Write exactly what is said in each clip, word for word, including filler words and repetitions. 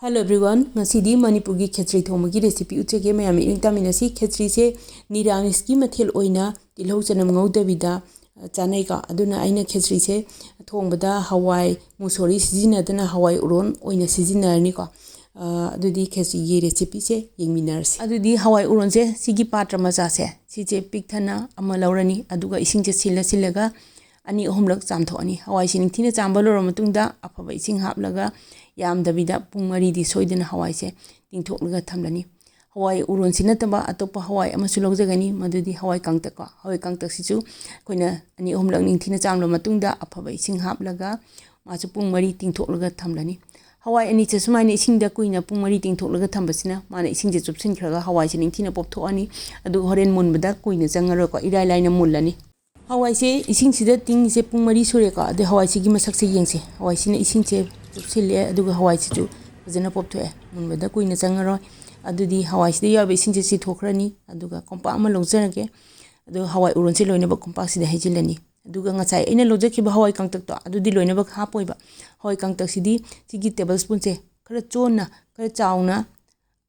Hello everyone, ꯉꯁꯤꯗꯤ ꯃꯅꯤꯄꯨꯔꯒꯤ ꯈꯦꯆ꯭ꯔꯤ ꯊꯣꯡꯕꯒꯤ recipe ꯎꯠꯆꯒꯦ꯫ ꯃꯌꯥꯝ ꯃꯤꯠꯌꯦꯡ ꯇꯥꯃꯤꯟꯅꯁꯤ꯫ ꯈꯦꯆ꯭ꯔꯤꯁꯦ ꯅꯤꯔꯥꯃꯤꯁꯀꯤ ꯃꯊꯦꯜ ꯑꯣꯏꯅ ꯇꯤꯜꯍꯧ ꯆꯅꯝ ꯉꯧꯗꯕꯤꯗ, ꯑ, ꯆꯥꯅꯩꯀꯣ꯫ ꯑꯗꯨꯅ ꯑꯩꯅ ꯈꯦꯆ꯭ꯔꯤꯁꯦ ꯊꯣꯡꯕꯗ ꯍꯋꯥꯏ ꯃꯨꯁꯣꯔꯤ ꯁꯤꯖꯤꯟꯅꯗꯅ ꯍꯋꯥꯏ ꯎꯔꯣꯟ ꯑꯣꯏꯅ ꯁꯤꯖꯤꯟꯅꯔꯅꯤꯀꯣ꯫ ꯑ, ꯑꯗꯨꯗꯤ ꯈꯦꯆ꯭ꯔꯤꯒꯤ recipeꯁꯦ ꯌꯦꯡꯃꯤꯟꯅꯔꯁꯤ꯫ ꯑꯗꯨꯗꯤ ꯍꯋꯥꯏ ꯎꯔꯣꯟꯁꯦ ꯁꯤꯒꯤ ꯄꯥꯇ꯭ꯔ ꯃꯆꯥꯁꯦ, ꯁꯤꯁꯦ ꯄꯤꯛ ꯊꯟꯅ ꯑꯃ ꯂꯧꯔꯅꯤ꯫ ꯑꯗꯨꯒ ꯏꯁꯤꯡꯁꯦ ꯁꯤꯜꯂ ꯁꯤꯜꯂꯒ ꯑꯅꯤ ꯑꯍꯨꯝꯂꯛ ꯆꯥꯝꯊꯣꯛꯑꯅꯤ꯫ ꯍꯋꯥꯏꯁꯤ ꯅꯤꯡꯊꯤꯅ ꯆꯥꯝꯕ ꯂꯣꯏꯔꯕ ꯃꯇꯨꯡꯗ ꯑꯐꯕ ꯏꯁꯤꯡ ꯍꯥꯞꯂꯒ ꯌꯥꯝꯗꯕꯤꯗ ꯄꯨꯡ ꯃꯔꯤꯗꯤ ꯁꯣꯏꯗꯅ ꯍꯋꯥꯏꯁꯦ ꯇꯤꯡꯊꯣꯛꯂꯒ ꯊꯝꯂꯅꯤ꯫ ꯍꯋꯥꯏ ꯎꯔꯣꯟꯁꯤ ꯅꯠꯇꯕ ꯑꯇꯣꯞꯄ ꯍꯋꯥꯏ ꯑꯃꯁꯨ ꯂꯧꯖꯒꯅꯤ, ꯃꯗꯨꯗꯤ ꯍꯋꯥꯏ ꯀꯥꯡꯇꯛꯀꯣ꯫ ꯍꯋꯥꯏ ꯀꯥꯡꯇꯛꯁꯤꯁꯨ ꯑꯩꯈꯣꯏꯅ ꯑꯅꯤ ꯑꯍꯨꯝꯂꯛ ꯅꯤꯡꯊꯤꯅ ꯆꯥꯝꯂꯕ ꯃꯇꯨꯡꯗ ꯑꯐꯕ ꯏꯁꯤꯡ ꯍꯥꯞꯂꯒ ꯃꯥꯁꯨ ꯄꯨꯡ ꯃꯔꯤ ꯇꯤꯡꯊꯣꯛꯂꯒ ꯊꯝꯂꯅꯤ꯫ ꯍꯋꯥꯏ ꯑꯅꯤꯁꯦ ꯁꯨꯃꯥꯏꯅ ꯏꯁꯤꯡꯗ ꯀꯨꯏꯅ ꯄꯨꯡ ꯃꯔꯤ ꯇꯤꯡꯊꯣꯛꯂꯒ ꯊꯝꯕꯁꯤꯅ ꯃꯥꯅ ꯏꯁꯤꯡꯁꯦ ꯆꯨꯞꯁꯤꯟꯈ꯭ꯔꯒ ꯍꯋꯥꯏꯁꯦ ꯅꯤꯡꯊꯤꯅ ꯄꯣꯞꯊꯣꯛꯑꯅꯤ꯫ ꯑꯗꯨꯒ ꯍꯣꯔꯦꯟ ꯃꯨꯟꯕꯗ ꯀꯨꯏꯅ ꯆꯪꯉꯔꯣꯏꯀꯣ, ꯏꯔꯥꯏ ꯂꯥꯏꯅ ꯃꯨꯜꯂꯅꯤ꯫ ꯍꯋꯥꯏꯁꯦ ꯏꯁꯤꯡꯁꯤꯗ ꯇꯤꯡꯉꯤꯁꯦ ꯄꯨꯡ ꯃꯔꯤ ꯁꯨꯔꯦꯀꯣ꯫ ꯑꯗꯩ ꯍꯋꯥꯏꯁꯤꯒꯤ ꯃꯁꯛꯁꯦ ꯌꯦꯡꯁꯦ꯫ ꯍꯋꯥꯏꯁꯤꯅ ꯏꯁꯤꯡꯁꯦ ꯆꯨꯞꯁꯤꯜꯂꯦ, ꯑꯗꯨꯒ ꯍꯋꯥꯏꯁꯤꯁꯨ ꯐꯖꯅ ꯄꯣꯞꯊꯣꯛꯑꯦ꯫ ꯃꯨꯟꯕꯗ ꯀꯨꯏꯅ ꯆꯪꯉꯔꯣꯏ꯫ ꯑꯗꯨꯗꯤ ꯍꯋꯥꯏꯁꯤꯗ ꯌꯥꯎꯕ ꯏꯁꯤꯡꯁꯦ ꯆꯤꯊꯣꯛꯈ꯭ꯔꯅꯤ꯫ ꯑꯗꯨꯒ ꯀꯣꯝꯄꯥꯛ ꯑꯃ ꯂꯧꯖꯔꯒꯦ꯫ ꯑꯗꯨꯒ ꯍꯋꯥꯏ ꯎꯔꯣꯟꯁꯦ ꯂꯣꯏꯅꯃꯛ ꯀꯣꯝꯄꯥꯛꯁꯤꯗ ꯍꯩꯖꯤꯜꯂꯅꯤ꯫ ꯑꯗꯨꯒ ꯉꯁꯥꯏ ꯑꯩꯅ ꯂꯧꯖꯈꯤꯕ ꯍꯋꯥꯏ ꯀꯥꯡꯇꯛꯇꯣ ꯑꯗꯨꯗꯤ ꯂꯣꯏꯅꯃꯛ ꯍꯥꯞꯄꯣꯏꯕ꯫ ꯍꯋꯥꯏ ꯀꯥꯡꯇꯛꯁꯤꯗꯤ ꯁꯤꯒꯤ table spoonꯁꯦ ꯈꯔ ꯆꯣꯟꯅ, ꯈꯔ ꯆꯥꯎꯅ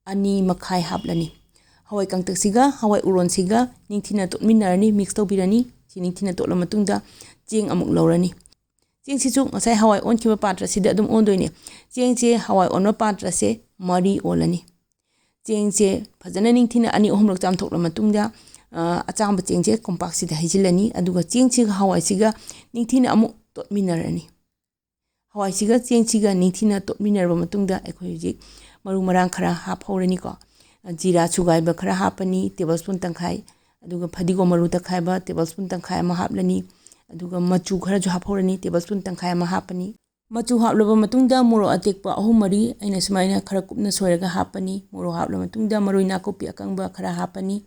ꯑꯅꯤ ꯃꯈꯥꯏ ꯍꯥꯞꯂꯅꯤ꯫ ꯍꯋꯥꯏ ꯀꯥꯡꯇꯛꯁꯤꯒ ꯍꯋꯥꯏ ꯎꯔꯣꯟꯁꯤꯒ ꯅꯤꯡꯊꯤꯅ ꯇꯣꯠꯃꯤꯟꯅꯔꯅꯤ, mix ꯇꯧꯕꯤꯔꯅꯤ꯫ ꯁꯤ ꯅꯤꯡꯊꯤꯅ ꯇꯣꯠꯂ ꯃꯇꯨꯡꯗ ꯆꯦꯡ ꯑꯃꯨꯛ ꯂꯧꯔꯅꯤ꯫ ꯆꯦꯡꯁꯤꯁꯨ ꯉꯁꯥꯏ ꯍꯋꯥꯏ ꯑꯣꯟꯈꯤꯕ ꯄꯥꯇ꯭ꯔꯁꯤꯗ ꯑꯗꯨꯝ ꯑꯣꯟꯗꯣꯏꯅꯦ꯫ ꯆꯦꯡꯁꯦ ꯍꯋꯥꯏ ꯑꯣꯟꯕ ꯄꯥꯇ꯭ꯔꯁꯦ ꯃꯔꯤ ꯑꯣꯜꯂꯅꯤ꯫ ꯆꯦꯡꯁꯦ ꯐꯖꯅ ꯅꯤꯡꯊꯤꯅ ꯑꯅꯤ ꯑꯍꯨꯝꯂꯛ ꯆꯥꯝꯊꯣꯛꯂ ꯃꯇꯨꯡꯗ, ꯑ, ꯑꯆꯥꯝꯕ ꯆꯦꯡꯁꯦ ꯀꯣꯝꯄꯥꯛꯁꯤꯗ ꯍꯩꯖꯤꯜꯂꯅꯤ꯫ ꯑꯗꯨꯒ ꯆꯦꯡꯁꯤꯒ ꯍꯋꯥꯏꯁꯤꯒ ꯅꯤꯡꯊꯤꯅ ꯑꯃꯨꯛ ꯇꯣꯠꯃꯤꯟꯅꯔꯅꯤ꯫ ꯍꯋꯥꯏꯁꯤꯒ ꯆꯦꯡꯁꯤꯒ ꯅꯤꯡꯊꯤꯅ ꯇꯣꯠꯃꯤꯟꯅꯔꯕ ꯃꯇꯨꯡꯗ ꯑꯩꯈꯣꯏ ꯍꯧꯖꯤꯛ ꯃꯔꯨ ꯃꯔꯥꯡ ꯈꯔ ꯍꯥꯞꯍꯧꯔꯅꯤꯀꯣ꯫ ꯖꯤꯔꯥ ꯁꯨꯒꯥꯏꯕ ꯈꯔ ꯍꯥꯞꯄꯅꯤ, table spoon ꯇꯪꯈꯥꯏ, ꯑꯗꯨꯒ ꯐꯗꯤꯒꯣꯝ ꯃꯔꯨ ꯇꯛꯈꯥꯏꯕ table spoon ꯇꯪꯈꯥꯏ ꯑꯃ ꯍꯥꯞꯂꯅꯤ, ꯑꯗꯨꯒ ꯃꯆꯨ ꯈꯔꯁꯨ ꯍꯥꯞꯍꯧꯔꯅꯤ, table spoon ꯇꯪꯈꯥꯏ ꯑꯃ ꯍꯥꯞꯄꯅꯤ꯫ ꯃꯆꯨ ꯍꯥꯞꯂꯕ ꯃꯇꯨꯡꯗ ꯃꯣꯔꯣꯛ ꯑꯇꯦꯛꯄ ꯑꯍꯨꯝ ꯃꯔꯤ ꯑꯩꯅ ꯁꯨꯃꯥꯏꯅ ꯈꯔ ꯀꯨꯞꯅ ꯁꯣꯏꯔꯒ ꯍꯥꯞꯄꯅꯤ꯫ ꯃꯣꯔꯣꯛ ꯍꯥꯞꯂꯕ ꯃꯇꯨꯡꯗ ꯃꯔꯣꯏ ꯅꯥꯀꯨꯞꯄꯤ ꯑꯀꯪꯕ ꯈꯔ ꯍꯥꯞꯄꯅꯤ꯫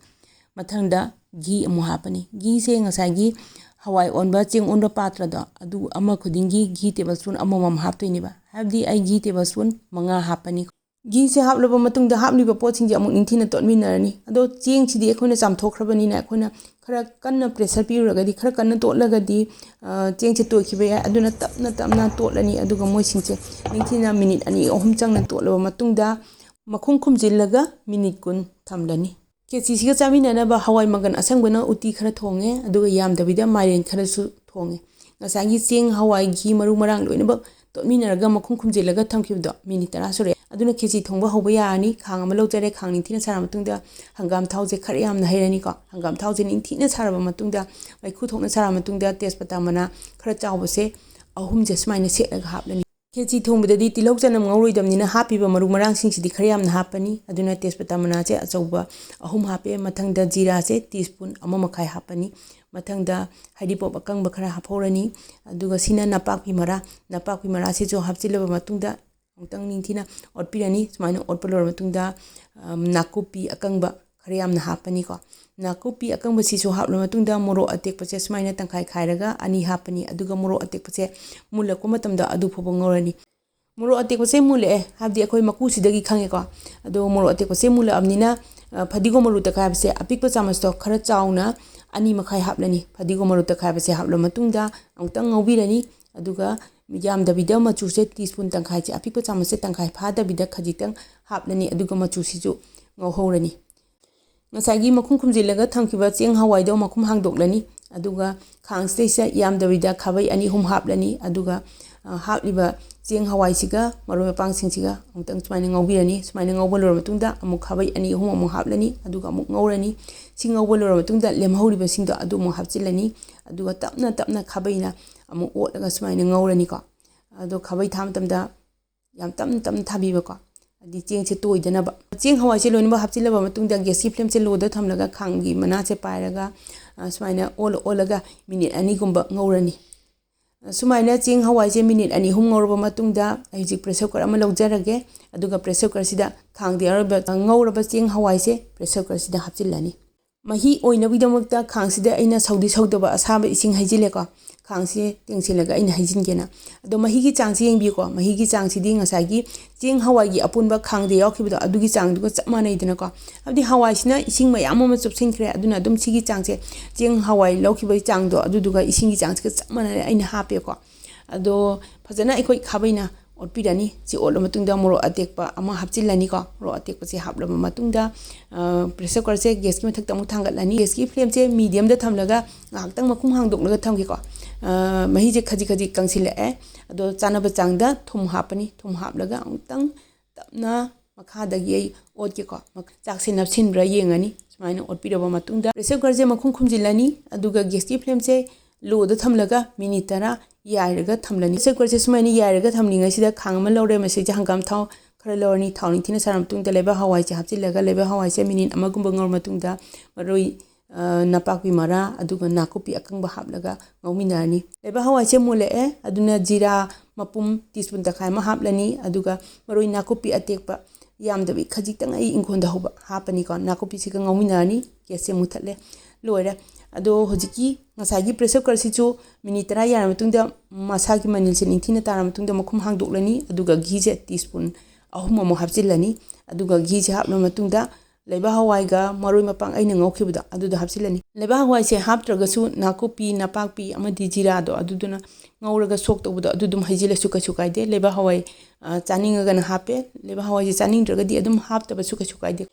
ꯃꯊꯪꯗ ꯘꯤ ꯑꯃꯨꯛ ꯍꯥꯞꯄꯅꯤ꯫ ꯘꯤꯁꯦ ꯉꯁꯥꯏꯒꯤ ꯍꯋꯥꯏ ꯑꯣꯟꯕ, ꯆꯦꯡ ꯑꯣꯟꯕ ꯄꯥꯇ꯭ꯔꯗꯣ, ꯑꯗꯨ ꯑꯃ ꯈꯨꯗꯤꯡꯒꯤ ꯘꯤ table spoon ꯑꯃꯃꯝ ꯍꯥꯞꯇꯣꯏꯅꯦꯕ꯫ ꯍꯥꯏꯕꯗꯤ ꯑꯩ ꯘꯤ table spoon ꯃꯉꯥ ꯍꯥꯞꯄꯅꯤ꯫ ꯘꯤꯁꯦ ꯍꯥꯞꯂꯕ ꯃꯇꯨꯡꯗ ꯍꯥꯞꯂꯤꯕ ꯄꯣꯠꯁꯤꯡꯁꯦ ꯑꯃꯨꯛ ꯅꯤꯡꯊꯤꯅ ꯇꯣꯠꯃꯤꯟꯅꯔꯅꯤ꯫ ꯑꯗꯣ ꯆꯦꯡꯁꯤꯗꯤ ꯑꯩꯈꯣꯏꯅ ꯆꯥꯝꯊꯣꯛꯈ꯭ꯔꯕꯅꯤꯅ ꯑꯩꯈꯣꯏꯅ ꯈꯔ ꯀꯟꯅ pressure ꯄꯤꯔꯨꯔꯒꯗꯤ, ꯈꯔ ꯀꯟꯅ ꯇꯣꯠꯂꯒꯗꯤ, ꯑ, ꯆꯦꯡꯁꯦ ꯇꯣꯏꯈꯤꯕ ꯌꯥꯏ꯫ ꯑꯗꯨꯅ ꯇꯞꯅ ꯇꯞꯅ ꯇꯣꯠꯂꯅꯤ꯫ ꯑꯗꯨꯒ ꯃꯣꯏꯁꯤꯡꯁꯦ ꯅꯤꯡꯊꯤꯅ minute ꯑꯅꯤ ꯑꯍꯨꯝ ꯆꯪꯅ ꯇꯣꯠꯂꯕ ꯃꯇꯨꯡꯗ ꯃꯈꯨꯝ ꯈꯨꯝꯖꯤꯜꯂꯒ minute ꯀꯨꯟ ꯊꯝꯂꯅꯤ꯫ ꯈꯦꯆꯤꯁꯤꯒ ꯆꯥꯃꯤꯟꯅꯅꯕ ꯍꯋꯥꯏ ꯃꯪꯒꯟ ꯑꯁꯪꯕꯅ ꯎꯇꯤ ꯈꯔ ꯊꯣꯡꯉꯦ, ꯑꯗꯨꯒ ꯌꯥꯝꯗꯕꯤꯗ ꯃꯥꯏꯔꯦꯟ ꯈꯔꯁꯨ ꯊꯣꯡꯉꯦ꯫ ꯉꯁꯥꯏꯒꯤ ꯆꯦꯡ, ꯍꯋꯥꯏ, ꯘꯤ, ꯃꯔꯨ ꯃꯔꯥꯡ ꯂꯣꯏꯅꯃꯛ ꯇꯣꯠꯃꯤꯟꯅꯔꯒ ꯃꯈꯨꯝ ꯈꯨꯝꯖꯤꯜꯂꯒ ꯊꯝꯈꯤꯕꯗꯣ minute ꯇꯔꯥ ꯁꯨꯔꯦ꯫ ꯑꯗꯨꯅ ꯈꯦꯆꯤ ꯊꯣꯡꯕ ꯍꯧꯕ ꯌꯥꯔꯅꯤ꯫ ꯈꯥꯡ ꯑꯃ ꯂꯧꯖꯔꯦ꯫ ꯈꯥꯡ ꯅꯤꯡꯊꯤꯅ ꯁꯥꯔ ꯃꯇꯨꯡꯗ ꯍꯪꯒꯥꯝ ꯊꯥꯎꯁꯦ ꯈꯔ ꯌꯥꯝꯅ ꯍꯩꯔꯅꯤꯀꯣ꯫ ꯍꯪꯒꯥꯝ ꯊꯥꯎꯁꯦ ꯅꯤꯡꯊꯤꯅ ꯁꯥꯔꯕ ꯃꯇꯨꯡꯗ, ꯃꯩꯈꯨ ꯊꯣꯛꯅ ꯁꯥꯔ ꯃꯇꯨꯡꯗ, ꯇꯦꯖꯄꯇꯥ ꯃꯅꯥ ꯈꯔ ꯆꯥꯎꯕꯁꯦ ꯑꯍꯨꯝꯁꯦ ꯁꯨꯃꯥꯏꯅ ꯁꯦꯠꯂꯒ ꯍꯥꯞꯂꯅꯤ꯫ ꯈꯦꯆꯤ ꯊꯣꯡꯕꯗꯗꯤ ꯇꯤꯜꯍꯧ ꯆꯅꯝ ꯉꯧꯔꯣꯏꯗꯕꯅꯤꯅ ꯍꯥꯞꯄꯤꯕ ꯃꯔꯨ ꯃꯔꯥꯡꯁꯤꯡꯁꯤꯗꯤ ꯈꯔ ꯌꯥꯝꯅ ꯍꯥꯞꯄꯅꯤ꯫ ꯑꯗꯨꯅ ꯇꯦꯖꯄꯇꯥ ꯃꯅꯥꯁꯦ ꯑꯆꯧꯕ ꯑꯍꯨꯝ ꯍꯥꯞꯄꯦ꯫ ꯃꯊꯪꯗ ꯖꯤꯔꯥꯁꯦ tea spoon ꯑꯃ ꯃꯈꯥꯏ ꯍꯥꯞꯄꯅꯤ꯫ ꯃꯊꯪꯗ ꯍꯔꯤꯕꯣꯞ ꯑꯀꯪꯕ ꯈꯔ ꯍꯥꯞꯍꯧꯔꯅꯤ꯫ ꯑꯗꯨꯒ ꯁꯤꯅ ꯅꯄꯥꯛꯄꯤ ꯃꯔꯥ, ꯅꯄꯥꯛꯄꯤ ꯃꯔꯥꯁꯤꯁꯨ ꯍꯥꯞꯆꯤꯜꯂꯕ ꯃꯇꯨꯡꯗ ꯑꯃꯨꯛꯇꯪ ꯅꯤꯡꯊꯤꯅ ꯑꯣꯠꯄꯤꯔꯅꯤ꯫ ꯁꯨꯃꯥꯏꯅ ꯑꯣꯠꯄ ꯂꯣꯏꯔꯕ ꯃꯇꯨꯡꯗ, ꯑꯝ, ꯅꯥꯀꯨꯞꯄꯤ ꯑꯀꯪꯕ ꯈꯔ ꯌꯥꯝꯅ ꯍꯥꯞꯄꯅꯤꯀꯣ꯫ ꯅꯥꯀꯨꯞꯄꯤ ꯑꯀꯪꯕꯁꯤꯁꯨ ꯍꯥꯞꯂꯕ ꯃꯇꯨꯡꯗ ꯃꯣꯔꯣꯛ ꯑꯇꯦꯛꯄꯁꯦ ꯁꯨꯃꯥꯏꯅ ꯇꯪꯈꯥꯏ ꯈꯥꯏꯔꯒ ꯑꯅꯤ ꯍꯥꯞꯄꯅꯤ꯫ ꯑꯗꯨꯒ ꯃꯣꯔꯣꯛ ꯑꯇꯦꯛꯄꯁꯦ ꯃꯨꯜꯂꯛꯄ ꯃꯇꯝꯗ ꯑꯗꯨ ꯐꯥꯎꯕ ꯉꯧꯔꯅꯤ꯫ ꯃꯣꯔꯣꯛ ꯑꯇꯦꯛꯄꯁꯦ ꯃꯨꯜꯂꯛꯑꯦ, ꯍꯥꯏꯕꯗꯤ ꯑꯩꯈꯣꯏ ꯃꯀꯨꯁꯤꯗꯒꯤ ꯈꯪꯉꯦꯀꯣ꯫ ꯑꯗꯣ ꯃꯣꯔꯣꯛ ꯑꯇꯦꯛꯄꯁꯦ ꯃꯨꯜꯂꯛꯑꯕꯅꯤꯅ, ꯑ, ꯐꯗꯤꯒꯣꯝ ꯃꯔꯨ ꯇꯛꯈꯥꯏꯕꯁꯦ ꯑꯄꯤꯛꯄ ꯆꯥꯃꯁꯇꯣ ꯈꯔ ꯆꯥꯎꯅ ꯑꯅꯤ ꯃꯈꯥꯏ ꯍꯥꯞꯂꯅꯤ꯫ ꯐꯗꯤꯒꯣꯝ ꯃꯔꯨ ꯇꯛꯈꯥꯏꯕꯁꯦ ꯍꯥꯞꯂꯕ ꯃꯇꯨꯡꯗ ꯑꯃꯨꯛꯇꯪ ꯉꯧꯕꯤꯔꯅꯤ꯫ ꯑꯗꯨꯒ ꯌꯥꯝꯗꯕꯤꯗ ꯃꯆꯨꯁꯦ tea spoon ꯇꯪꯈꯥꯏꯁꯦ, ꯑꯄꯤꯛꯄ ꯆꯥꯃꯁꯁꯦ ꯇꯪꯈꯥꯏ ꯐꯥꯗꯕꯤꯗ ꯈꯖꯤꯛꯇꯪ ꯍꯥꯞꯂꯅꯤ꯫ ꯑꯗꯨꯒ ꯃꯆꯨꯁꯤꯁꯨ ꯉꯧꯍꯧꯔꯅꯤ꯫ ꯉꯁꯥꯏꯒꯤ ꯃꯈꯨꯝ ꯈꯨꯝꯖꯤꯜꯂꯒ ꯊꯝꯈꯤꯕ ꯆꯦꯡ ꯍꯋꯥꯏꯗꯣ ꯃꯈꯨꯝ ꯍꯥꯡꯗꯣꯛꯂꯅꯤ꯫ ꯑꯗꯨꯒ ꯈꯥꯡꯁꯤꯗꯩꯁꯤꯗ ꯌꯥꯝꯗꯕꯤꯗ ꯈꯥꯕꯩ ꯑꯅꯤ ꯑꯍꯨꯝ ꯍꯥꯞꯂꯅꯤ꯫ ꯑꯗꯨꯒ, ꯑ, ꯍꯥꯞꯂꯤꯕ ꯆꯦꯡ ꯍꯋꯥꯏꯁꯤꯒ ꯃꯔꯣꯏ ꯃꯄꯥꯡꯁꯤꯡꯁꯤꯒ ꯑꯃꯨꯛꯇꯪ ꯁꯨꯃꯥꯏꯅ ꯉꯧꯕꯤꯔꯅꯤ꯫ ꯁꯨꯃꯥꯏꯅ ꯉꯧꯕ ꯂꯣꯏꯔꯕ ꯃꯇꯨꯡꯗ ꯑꯃꯨꯛ ꯈꯥꯕꯩ ꯑꯅꯤ ꯑꯍꯨꯝ ꯑꯃꯨꯛ ꯍꯥꯞꯂꯅꯤ꯫ ꯑꯗꯨꯒ ꯑꯃꯨꯛ ꯉꯧꯔꯅꯤ꯫ ꯁꯤ ꯉꯧꯕ ꯂꯣꯏꯔꯕ ꯃꯇꯨꯡꯗ ꯂꯦꯝꯍꯧꯔꯤꯕꯁꯤꯡꯗꯣ ꯑꯗꯨ ꯑꯃꯨꯛ ꯍꯥꯞꯆꯤꯜꯂꯅꯤ꯫ ꯑꯗꯨꯒ ꯇꯞꯅ ꯇꯞꯅ ꯈꯥꯕꯩꯅ ꯑꯃꯨꯛ ꯑꯣꯠꯂꯒ ꯁꯨꯃꯥꯏꯅ ꯉꯧꯔꯅꯤꯀꯣ꯫ ꯑꯗꯣ ꯈꯥꯕꯩ ꯊꯥꯕ ꯃꯇꯝꯗ ꯌꯥꯝ ꯇꯞꯅ ꯇꯞꯅ ꯊꯥꯕꯤꯕꯀꯣ꯫ ꯍꯥꯏꯗꯤ ꯆꯦꯡꯁꯦ ꯇꯣꯏꯗꯅꯕ꯫ ꯆꯦꯡ ꯍꯋꯥꯏꯁꯦ ꯂꯣꯏꯅꯃꯛ ꯍꯥꯞꯆꯤꯜꯂꯕ ꯃꯇꯨꯡꯗ gas ꯀꯤ flame ꯁꯦ low ꯗ ꯊꯝꯂꯒ ꯈꯥꯡꯒꯤ ꯃꯅꯥꯁꯦ ꯄꯥꯏꯔꯒ, ꯑ, ꯁꯨꯃꯥꯏꯅ ꯑꯣꯜꯂ ꯑꯣꯜꯂꯒ minute ꯑꯅꯤꯒꯨꯝꯕ ꯉꯧꯔꯅꯤ꯫ ꯑ, ꯁꯨꯃꯥꯏꯅ ꯆꯦꯡ ꯍꯋꯥꯏꯁꯦ minute ꯑꯅꯤ ꯑꯍꯨꯝ ꯉꯧꯔꯕ ꯃꯇꯨꯡꯗ ꯑꯩ ꯍꯧꯖꯤꯛ pressure cooker ꯑꯃ ꯂꯧꯖꯔꯒꯦ꯫ ꯑꯗꯨꯒ pressure cooker ꯁꯤꯗ ꯈꯥꯡꯗ ꯌꯥꯎꯔꯤꯕ, ꯑ, ꯉꯧꯔꯕ ꯆꯦꯡ ꯍꯋꯥꯏꯁꯦ pressure cooker ꯁꯤꯗ ꯍꯥꯞꯆꯤꯜꯂꯅꯤ꯫ ꯃꯍꯤ ꯑꯣꯏꯅꯕꯒꯤꯗꯃꯛꯇ ꯈꯥꯡꯁꯤꯗ ꯑꯩꯅ ꯁꯧꯗꯤ ꯁꯧꯗꯕ ꯑꯁꯥꯕ ꯏꯁꯤꯡ ꯍꯩꯖꯤꯜꯂꯦꯀꯣ꯫ ꯈꯥꯡꯁꯦ ꯇꯦꯡꯁꯤꯜꯂꯒ ꯑꯩꯅ ꯍꯩꯖꯤꯟꯒꯦꯅ꯫ ꯑꯗꯣ ꯃꯍꯤꯒꯤ ꯆꯥꯡꯁꯤ ꯌꯦꯡꯕꯤꯌꯨꯀꯣ꯫ ꯃꯍꯤꯒꯤ ꯆꯥꯡꯁꯤꯗꯤ ꯉꯁꯥꯏꯒꯤ ꯆꯦꯡ ꯍꯋꯥꯏꯒꯤ ꯑꯄꯨꯟꯕ ꯈꯥꯡꯗ ꯌꯥꯎꯈꯤꯕꯗꯣ, ꯑꯗꯨꯒꯤ ꯆꯥꯡꯗꯨꯒ ꯆꯞ ꯃꯥꯟꯅꯩꯗꯅꯀꯣ꯫ ꯍꯥꯏꯕꯗꯤ ꯍꯋꯥꯏꯁꯤꯅ ꯏꯁꯤꯡ ꯃꯌꯥꯝ ꯑꯃ ꯆꯨꯞꯁꯤꯟꯈ꯭ꯔꯦ, ꯑꯗꯨꯅ ꯑꯗꯨꯝ ꯁꯤꯒꯤ ꯆꯥꯡꯁꯦ, ꯆꯦꯡ ꯍꯋꯥꯏ ꯂꯧꯈꯤꯕꯒꯤ ꯆꯥꯡꯗꯣ, ꯑꯗꯨꯗꯨꯒ ꯏꯁꯤꯡꯒꯤ ꯆꯥꯡꯁꯤꯒ ꯆꯞ ꯃꯥꯟꯅꯅ ꯑꯩꯅ ꯍꯥꯞꯄꯦꯀꯣ꯫ ꯑꯗꯣ ꯐꯖꯅ ꯑꯩꯈꯣꯏ ꯈꯥꯕꯩꯅ ꯑꯣꯠꯄꯤꯔꯅꯤ꯫ ꯁꯤ ꯑꯣꯠꯂ ꯃꯇꯨꯡꯗ ꯃꯣꯔꯣꯛ ꯑꯇꯦꯛꯄ ꯑꯃ ꯍꯥꯞꯆꯤꯜꯂꯅꯤꯀꯣ꯫ ꯃꯣꯔꯣꯛ ꯑꯇꯦꯛꯄꯁꯦ ꯍꯥꯞꯂꯕ ꯃꯇꯨꯡꯗ, ꯑ, pressure cookerꯁꯦ gasꯀꯤ ꯃꯊꯛꯇ ꯑꯃꯨꯛ ꯊꯥꯡꯒꯠꯂꯅꯤ꯫ Gasꯀꯤ flameꯁꯦ mediumꯗ ꯊꯝꯂꯒ ꯉꯥꯏꯍꯥꯛꯇꯪ ꯃꯈꯨꯝ ꯍꯥꯡꯗꯣꯛꯂꯒ ꯊꯝꯒꯦꯀꯣ꯫ ꯑ, ꯃꯍꯤꯁꯦ ꯈꯖꯤꯛ ꯈꯖꯤꯛ ꯀꯪꯁꯤꯜꯂꯛꯑꯦ꯫ ꯑꯗꯣ ꯆꯥꯅꯕ ꯆꯥꯡꯗ ꯊꯨꯝ ꯍꯥꯞꯄꯅꯤ꯫ ꯊꯨꯝ ꯍꯥꯞꯂꯒ ꯑꯃꯨꯛꯇꯪ ꯇꯞꯅ ꯃꯈꯥꯗꯒꯤ ꯑꯩ ꯑꯣꯠꯀꯦꯀꯣ꯫ ꯆꯥꯛꯁꯦ ꯅꯞꯁꯤꯟꯕ꯭ꯔꯥ ꯌꯦꯡꯉꯅꯤ꯫ ꯁꯨꯃꯥꯏꯅ ꯑꯣꯠꯄꯤꯔꯕ ꯃꯇꯨꯡꯗ pressure cookerꯁꯦ ꯃꯈꯨꯝ ꯈꯨꯝꯖꯤꯜꯂꯅꯤ꯫ ꯑꯗꯨꯒ gasꯀꯤ flameꯁꯦ lowꯗ ꯊꯝꯂꯒ minute ꯇꯔꯥ ꯌꯥꯏꯔꯒ ꯊꯝꯂꯅꯤ꯫ Pressure cookerꯁꯦ ꯁꯨꯃꯥꯏꯅ ꯌꯥꯏꯔꯒ ꯊꯝꯂꯤꯉꯩꯁꯤꯗ ꯈꯥꯡ ꯑꯃ ꯂꯧꯔꯦ꯫ ꯃꯁꯤꯁꯦ ꯍꯪꯒꯥꯝ ꯊꯥꯎ ꯈꯔ ꯂꯧꯔꯅꯤ꯫ ꯊꯥꯎ ꯅꯤꯡꯊꯤꯅ ꯁꯥꯔ ꯃꯇꯨꯡꯗ ꯂꯩꯕꯥꯛ ꯍꯋꯥꯏꯁꯦ ꯍꯥꯞꯆꯤꯜꯂꯒ ꯂꯩꯕꯥꯛ ꯍꯋꯥꯏꯁꯦ minute ꯑꯃꯒꯨꯝꯕ ꯉꯧꯔ ꯃꯇꯨꯡꯗ ꯃꯔꯣꯏ, ꯑ, ꯅꯄꯥꯛꯄꯤ ꯃꯔꯥ, ꯑꯗꯨꯒ ꯅꯥꯀꯨꯞꯄꯤ ꯑꯀꯪꯕ ꯍꯥꯞꯂꯒ ꯉꯧꯃꯤꯟꯅꯔꯅꯤ꯫ ꯂꯩꯕꯥꯛ ꯍꯋꯥꯏꯁꯦ ꯃꯨꯜꯂꯛꯑꯦ, ꯑꯗꯨꯅ ꯖꯤꯔꯥ ꯃꯄꯨꯝ teaspoon ꯇꯪꯈꯥꯏ ꯑꯃ ꯍꯥꯞꯂꯅꯤ, ꯑꯗꯨꯒ ꯃꯔꯣꯏ ꯅꯥꯀꯨꯞꯄꯤ ꯑꯇꯦꯛꯄ ꯌꯥꯝꯗꯕꯤ ꯈꯖꯤꯛꯇꯪ ꯑꯩ ꯏꯪꯈꯣꯜꯗ ꯍꯧꯕ ꯍꯥꯞꯄꯅꯤꯀꯣ꯫ ꯅꯥꯀꯨꯞꯄꯤꯁꯤꯒ ꯉꯧꯃꯤꯟꯅꯔꯅꯤ꯫ Gasꯁꯦ ꯃꯨꯊꯠꯂꯦ, ꯂꯣꯏꯔꯦ꯫ ꯑꯗꯣ ꯍꯧꯖꯤꯛꯀꯤ ꯉꯁꯥꯏꯒꯤ pressure cookerꯁꯤꯁꯨ minute ꯇꯔꯥ ꯌꯥꯔ ꯃꯇꯨꯡꯗ ꯃꯁꯥꯒꯤ ꯃꯅꯤꯜꯁꯦ ꯅꯤꯡꯊꯤꯅ ꯇꯥꯔ ꯃꯇꯨꯡꯗ ꯃꯈꯨꯝ ꯍꯥꯡꯗꯣꯛꯂꯅꯤ, ꯑꯗꯨꯒ ꯘꯤꯁꯦ teaspoon ꯑꯍꯨꯝ ꯑꯃꯨꯛ ꯍꯥꯞꯆꯤꯜꯂꯅꯤ꯫ ꯑꯗꯨꯒ ꯘꯤꯁꯦ ꯍꯥꯞꯂ ꯃꯇꯨꯡꯗ ꯂꯩꯕꯥꯛ ꯍꯋꯥꯏꯒ ꯃꯔꯣꯏ ꯃꯄꯥꯡ ꯑꯩꯅ ꯉꯧꯈꯤꯕꯗꯣ ꯑꯗꯨꯗꯣ ꯍꯥꯞꯆꯤꯜꯂꯅꯤ꯫ ꯂꯩꯕꯥꯛ ꯍꯋꯥꯏꯁꯦ ꯍꯥꯞꯇ꯭ꯔꯒꯁꯨ ꯅꯥꯀꯨꯞꯄꯤ, ꯅꯄꯥꯛꯄꯤ ꯑꯃꯗꯤ ꯖꯤꯔꯥꯗꯣ ꯑꯗꯨꯗꯨꯅ ꯉꯧꯔꯒ ꯁꯣꯛ ꯇꯧꯕꯗꯣ ꯑꯗꯨ ꯑꯗꯨꯝ ꯍꯩꯖꯤꯜꯂꯁꯨ ꯀꯩꯁꯨ ꯀꯥꯏꯗꯦ꯫ ꯂꯩꯕꯥꯛ ꯍꯋꯥꯏ, ꯑ, ꯆꯥꯅꯤꯡꯉꯒꯅ ꯍꯥꯞꯄꯦ, ꯂꯩꯕꯥꯛ ꯍꯋꯥꯏꯁꯦ ꯆꯥꯅꯤꯡꯗ꯭ꯔꯒꯗꯤ ꯑꯗꯨꯝ ꯍꯥꯞꯇꯕꯁꯨ ꯀꯩꯁꯨ ꯀꯥꯏꯗꯦ꯫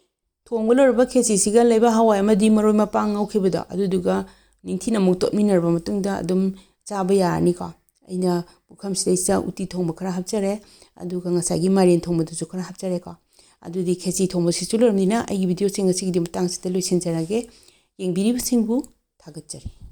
ꯊꯣꯡꯕ ꯂꯣꯏꯔꯕ ꯈꯦꯆꯤꯁꯤꯒ ꯂꯩꯕꯥꯛ ꯍꯋꯥꯏ ꯑꯃꯗꯤ ꯃꯔꯣꯏ ꯃꯄꯥꯡ ꯉꯧꯈꯤꯕꯗꯣ ꯑꯗꯨꯗꯨꯒ ꯅꯤꯡꯊꯤꯅ ꯑꯃꯨꯛ ꯇꯣꯠꯃꯤꯟꯅꯔꯕ ꯃꯇꯨꯡꯗ ꯑꯗꯨꯝ ꯆꯥꯕ ꯌꯥꯔꯅꯤꯀꯣ꯫ ꯑꯩꯅ ꯄꯨꯈꯝꯁꯤꯗꯩꯁꯤꯗ ꯎꯇꯤ ꯊꯣꯡꯕ ꯈꯔ ꯍꯥꯞꯆꯔꯦ, ꯑꯗꯨꯒ ꯉꯁꯥꯏꯒꯤ ꯃꯥꯏꯔꯦꯟ ꯊꯣꯡꯕꯗꯨꯁꯨ ꯈꯔ ꯍꯥꯞꯆꯔꯦꯀꯣ꯫ ꯑꯗꯨꯗꯤ ꯈꯦꯆꯤ ꯊꯣꯡꯕꯁꯤꯁꯨ ꯂꯣꯏꯔꯕꯅꯤꯅ ꯑꯩꯒꯤ videoꯁꯦ ꯉꯁꯤꯒꯤꯗꯤ ꯃꯇꯥꯡꯁꯤꯗ ꯂꯣꯏꯁꯤꯟꯖꯔꯒꯦ꯫ ꯌꯦꯡꯕꯤꯔꯤꯕꯁꯤꯡꯕꯨ ꯊꯥꯒꯠꯆꯔꯤ꯫